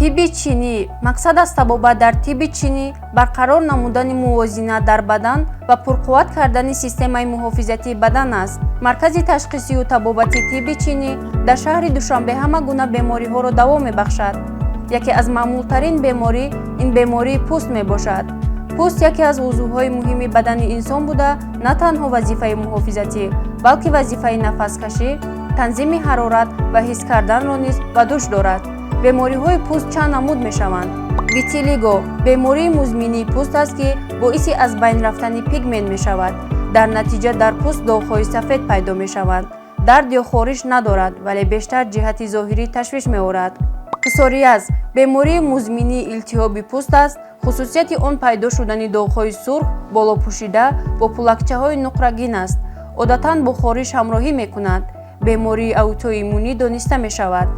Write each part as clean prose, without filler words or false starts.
Тибби чинӣ. Мақсад аз табобат дар тибби чинӣ барқарор намудани мувозинат дар бадан ва пурқувват кардани системаи муҳофизатии бадан аст. Маркази ташхисию табобати тибби чинӣ дар шаҳри Душанбе ҳама гуна бемориҳоро даво мебахшад. Яке аз маъмултарин беморӣ ин бемории пӯст мебошад. Пӯст яке аз узвҳои муҳими бадани инсон буда, на танҳо вазифаи муҳофизатӣ, балки вазифаи нафаскашӣ, танзими ҳарорат ва ҳис карданро низ ба дӯш дорад. Бемориҳои пӯст чанд намуд мешаванд. Витилиго бемории музминии пӯст аст, ки боиси аз байн рафтани пигмент мешавад. Дар натиҷа дар пӯст доғҳои сафед пайдо мешаванд. Дард ё хориш надорад, вале бештар ҷиҳати зоҳирӣ ташвиш меорад. Псориаз бемории музминии илтиҳоби пӯст аст. Хусусияти он пайдо шудани доғҳои сурх болопӯшида бо пулакчаҳои нуқрагин аст. Одатан бо хориш ҳамроҳӣ мекунад. Бемории аутоиммунӣ дониста мешавад.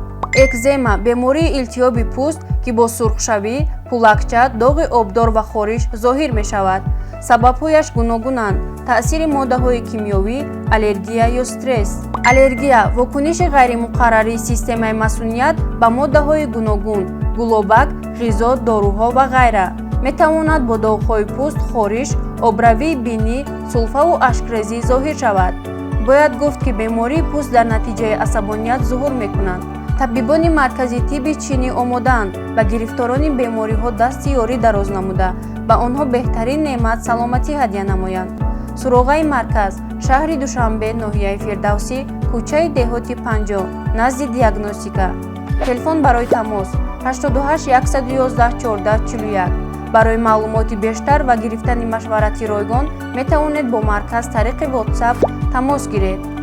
Экзема бемории илтиҳоби пӯст, ки бо сурхшавӣ, пулакча, доғи обдор ва хориш зоҳир мешавад. Сабабҳояш гуногунанд: таъсири моддаҳои кимиёвӣ, аллергия ё стресс. Аллергия вокуниши ғайримуқаррарии системаи масуният ба моддаҳои гуногун: гулобак, ғизо, доруҳо ва ғайра. Метавонад бо доғҳои пӯст, хориш, обравии бинӣ, сулфаву ашкрезӣ зоҳир шавад. Бояд гуфт, ки бемории пӯст дар натиҷаи асабоният зуҳур мекунанд. Табибони маркази тибби чинӣ омодаанд ба гирифторони бемориҳо дасти ёрӣ дароз намуда, ба онҳо беҳтарин неъмат, саломатӣ ҳадя намоянд. Суроғаи марказ: шаҳри Душанбе, ноҳияи Фирдавсӣ, кӯчаи Деҳоти 50, назди диагностика. Телефон барои тамос: 88 111 14 41. Барои маълумоти бештар ва гирифтани машварати ройгон метавонед бо марказ тариқи WhatsApp тамос гиред.